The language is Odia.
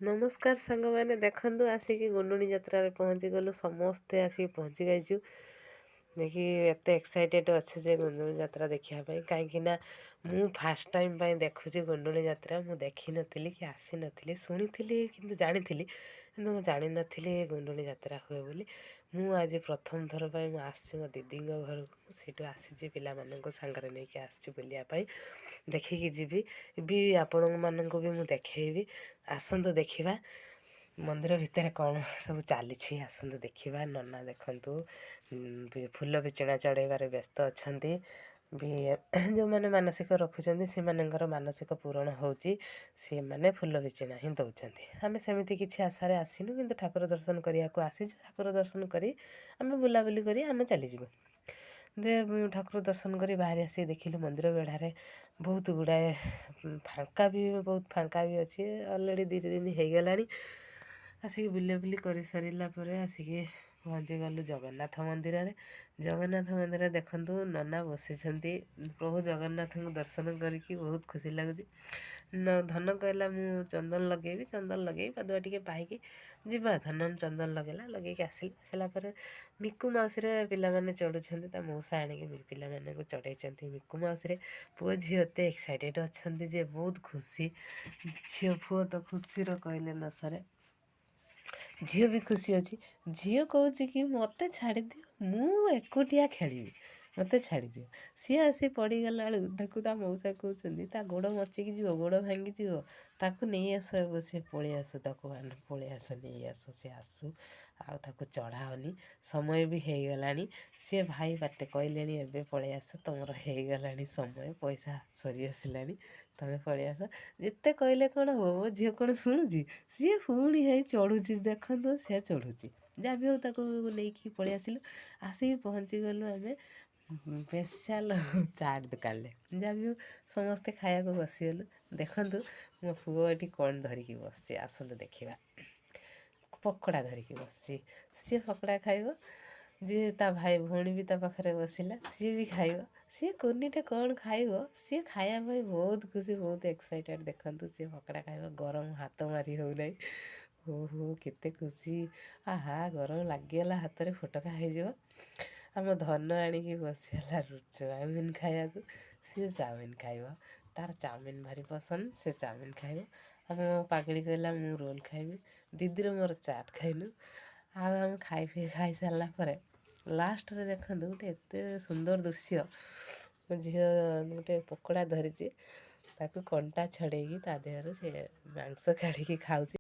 ନମସ୍କାର ସାଙ୍ଗମାନେ, ଦେଖନ୍ତୁ ଆସିକି ଗୁଣ୍ଡୁଣୀ ଯାତ୍ରାରେ ପହଞ୍ଚିଗଲୁ। ସମସ୍ତେ ଆସିକି ପହଞ୍ଚି ଯାଇଛୁ। ଦେଖି ଏତେ ଏକ୍ସାଇଟେଡ଼ ଅଛି ଯେ ଗୁଣ୍ଡୁଣୀ ଯାତ୍ରା ଦେଖିବା ପାଇଁ, କାହିଁକି ନା ମୁଁ ଫାର୍ଷ୍ଟ ଟାଇମ୍ ପାଇଁ ଦେଖୁଛି ଗୁଣ୍ଡୁଣୀ ଯାତ୍ରା। ମୁଁ ଦେଖିନଥିଲି କି ଆସିନଥିଲି। ଶୁଣିଥିଲି କିନ୍ତୁ ଜାଣିଥିଲି, କିନ୍ତୁ ମୁଁ ଜାଣିନଥିଲି ଗୁଣ୍ଡୁଣୀ ଯାତ୍ରା ହୁଏ ବୋଲି। ମୁଁ ଆଜି ପ୍ରଥମ ଥର ପାଇଁ ମୁଁ ଆସିଛି ମୋ ଦିଦିଙ୍କ ଘରକୁ। ମୁଁ ସେଇଠୁ ଆସିଛି, ପିଲାମାନଙ୍କୁ ସାଙ୍ଗରେ ନେଇକି ଆସିଛି ବୁଲିବା ପାଇଁ। ଦେଖିକି ଯିବି ବି, ଆପଣମାନଙ୍କୁ ବି ମୁଁ ଦେଖେଇବି। ଆସନ୍ତୁ ଦେଖିବା ମନ୍ଦିର ଭିତରେ କ'ଣ ସବୁ ଚାଲିଛି। ଆସନ୍ତୁ ଦେଖିବା। ନନା ଦେଖନ୍ତୁ ଫୁଲ ବିଚଣା ଚଢ଼େଇବାରେ ବ୍ୟସ୍ତ ଅଛନ୍ତି ବି। ଯେଉଁମାନେ ମାନସିକ ରଖୁଛନ୍ତି, ସେମାନଙ୍କର ମାନସିକ ପୂରଣ ହେଉଛି, ସେମାନେ ଫୁଲ ବିଚଣା ହିଁ ଦେଉଛନ୍ତି। ଆମେ ସେମିତି କିଛି ଆଶାରେ ଆସିନୁ, କିନ୍ତୁ ଠାକୁର ଦର୍ଶନ କରିବାକୁ ଆସିଛୁ। ଠାକୁର ଦର୍ଶନ କରି ଆମେ ବୁଲାବୁଲି କରି ଆମେ ଚାଲିଯିବୁ। ଦେ ଠାକୁର ଦର୍ଶନ କରି ବାହାରି ଆସିକି ଦେଖିଲୁ, ମନ୍ଦିର ବେଢ଼ାରେ ବହୁତ ଗୁଡ଼ାଏ ଫାଙ୍କା ବି, ବହୁତ ଫାଙ୍କା ବି ଅଛି। ଅଲରେଡ଼ି 2 ଦିନ ହେଇଗଲାଣି। ଆସିକି ବୁଲାବୁଲି କରିସାରିଲା ପରେ ଆସିକି ପହଞ୍ଚିଗଲୁ ଜଗନ୍ନାଥ ମନ୍ଦିରରେ। ଜଗନ୍ନାଥ ମନ୍ଦିରରେ ଦେଖନ୍ତୁ ନନା ବସିଛନ୍ତି। ପ୍ରଭୁ ଜଗନ୍ନାଥଙ୍କୁ ଦର୍ଶନ କରିକି ବହୁତ ଖୁସି ଲାଗୁଛି। ଧନ କହିଲା, ମୁଁ ଚନ୍ଦନ ଲଗେଇବି। ଚନ୍ଦନ ଲଗେଇ ପାଦୁଆ ଟିକେ ପାଇକି ଯିବା। ଧନ ଚନ୍ଦନ ଲଗେଇଲା। ଲଗେଇକି ଆସିଲା। ଆସିଲା ପରେ ମିକୁ ମାଉସୀରେ ପିଲାମାନେ ଚଢ଼ୁଛନ୍ତି। ତା ମଉସା ଆଣିକି ପିଲାମାନଙ୍କୁ ଚଢ଼େଇଛନ୍ତି ମିକୁ ମାଉସୀରେ। ପୁଅ ଝିଅ ଏତେ ଏକ୍ସାଇଟେଡ଼ ଅଛନ୍ତି ଯେ ବହୁତ ଖୁସି। ଝିଅ ପୁଅ ତ ଖୁସିର କହିଲେ ନ ସରେ। ଝିଅ ବି ଖୁସି ଅଛି। ଝିଅ କହୁଛି କି ମୋତେ ଛାଡ଼ିଦିଅ, ମୁଁ ଏକୁଟିଆ ଖେଳିବି, ମୋତେ ଛାଡ଼ିଦିଅ। ସିଏ ଆସି ପଡ଼ିଗଲା ବେଳକୁ ତାକୁ ତା ମଉସା କହୁଛନ୍ତି, ତା ଗୋଡ଼ ମଚିକି ଯିବ, ଗୋଡ଼ ଭାଙ୍ଗିଯିବ, ତାକୁ ନେଇ ଆସ। ସେ ପଳେଇ ଆସୁ, ତାକୁ ପଳେଇ ଆସ, ନେଇ ଆସ, ସେ ଆସୁ, ଆଉ ତାକୁ ଚଢ଼ାଅନି। ସମୟ ବି ହେଇଗଲାଣି। ସିଏ ଭାଇ ବାଟେ କହିଲେଣି, ଏବେ ପଳେଇ ଆସ, ତମର ହେଇଗଲାଣି ସମୟ, ପଇସା ସରି ଆସିଲାଣି, ତମେ ପଳେଇ ଆସ। ଯେତେ କହିଲେ କ'ଣ ହବ? ମୋ ଝିଅ କ'ଣ ଶୁଣୁଛି? ସିଏ ପୁଣି ହେଇ ଚଢ଼ୁଛି। ଦେଖନ୍ତୁ, ସେ ଚଢ଼ୁଛି। ଯାହା ବି ହଉ, ତାକୁ ନେଇକି ପଳେଇ ଆସିଲୁ। ଆସିକି ପହଞ୍ଚିଗଲୁ ଆମେ ସ୍ପେଶାଲ ଚାଟ୍ ଦୋକାନରେ। ଯାହା ବି ହଉ, ସମସ୍ତେ ଖାଇବାକୁ ବସିଗଲୁ। ଦେଖନ୍ତୁ ମୋ ପୁଅ ଏଠି କ'ଣ ଧରିକି ବସିଛି। ଆସନ୍ତୁ ଦେଖିବା। ପକୋଡ଼ା ଧରିକି ବସିଛି। ସିଏ ପକୋଡ଼ା ଖାଇବ। ଯିଏ ତା ଭାଇ ଭଉଣୀ ବି ତା ପାଖରେ ବସିଲା, ସିଏ ବି ଖାଇବ। ସିଏ କୁନିଟା କ'ଣ ଖାଇବ? ସିଏ ଖାଇବା ପାଇଁ ବହୁତ ଖୁସି, ବହୁତ ଏକ୍ସାଇଟେଡ଼। ଦେଖନ୍ତୁ, ସିଏ ପକୋଡ଼ା ଖାଇବ। ଗରମ, ହାତ ମାରି ହେଉନାହିଁ। ଓହୋ, କେତେ ଖୁସି! ଆହା, ଗରମ ଲାଗିଗଲା ହାତରେ, ଫୋଟକା ହେଇଯିବ। ଆମ ଧନ ଆଣିକି ବସିଗଲା ଚାଉମିନ ଖାଇବାକୁ। ସିଏ ଚାଉମିନ ଖାଇବ। ତାର ଚାଉମିନ ଭାରି ପସନ୍ଦ, ସେ ଚାଉମିନ ଖାଇବ। ଆମ ପାଗଳି କହିଲା, ମୁଁ ରୋଲ୍ ଖାଇବି। ଦିଦିର ମୋର ଚାଟ୍ ଖାଇଲୁ। ଆଉ ଆମେ ଖାଇ ପିଇ ଖାଇସାରିଲା ପରେ ଲାଷ୍ଟରେ ଦେଖନ୍ତୁ ଗୋଟେ ଏତେ ସୁନ୍ଦର ଦୃଶ୍ୟ। ମୋ ଝିଅ ଗୋଟେ ପକୋଡ଼ା ଧରିଛି, ତାକୁ କଣ୍ଟା ଛଡ଼େଇକି ତା ଦେହରୁ ସେ ମାଂସ କାଢ଼ିକି ଖାଉଛି।